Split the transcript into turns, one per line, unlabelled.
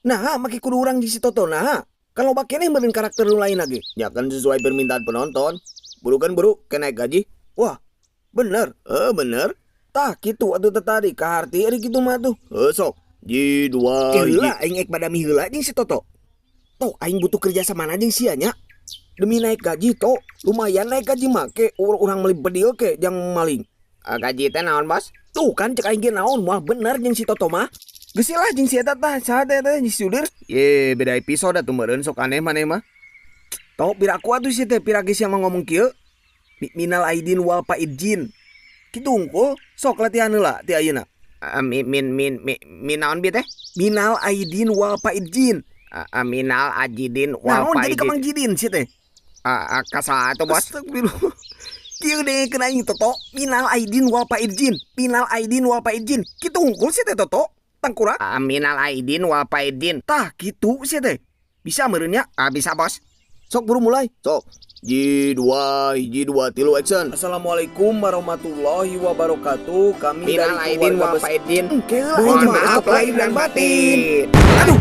Nah, make kudu urang jeung si Toto nah. Kan loba keneh meureun karakter nu lain lagi. Ya kan sesuai permintaan penonton. Buru kan buru, ke naik gaji. Wah, bener. Eh, bener. Tah, kitu atuh teh tadi kaharti ari kitu mah tuh. Eh, sok. Ji dua hiji. Heula aing ek badami heula jeung si Toto. Toh aing butuh kerja sama jeung sia nya. Demi naik gaji toh, lumayan naik gaji make urang meuli bedil ke jang maling.
Gaji teh naon, Bos?
Tuh kan cek aing ge naon, wah bener jeung si Toto mah. Geus lah jeung si eta tah, saha teh teh si Sudir. Ye, beda episode atuh meureun sok aneh maneh mah. Toh piraku atuh si teh pira geus mah ngomong kieu. Minal aidin wal faizin. Kitu hungkul, sok latihan heula ti ayeuna.
Mi min min mi, mi naon bi teh?
Minal aidin wal faizin.
Minal ajidin wal
Naon jadi
faizin.
Ka Mang Jidin si teh?
Kasaha atuh, Bos?
Astagfirullah. Kieu dengekeun aing, Toto. Minal aidin wal faizin. Minal aidin wal faizin. Kitu hungkul si teh, Toto. Tangkurak.
Minal aidin wal faizin.
Tah kitu si teh. Bisa meureun nya?
Bisa, Bos.
Sok buru mulai. Sok. Ji dua, hiji dua tilu action. Assalamualaikum warahmatullahi wabarakatuh. Kami
Minal
dari
aidin
keluarga
wal faizin.
Engke lah,
Mohon
aing mah
maaf
geus
lahir dan batin.
Aduh.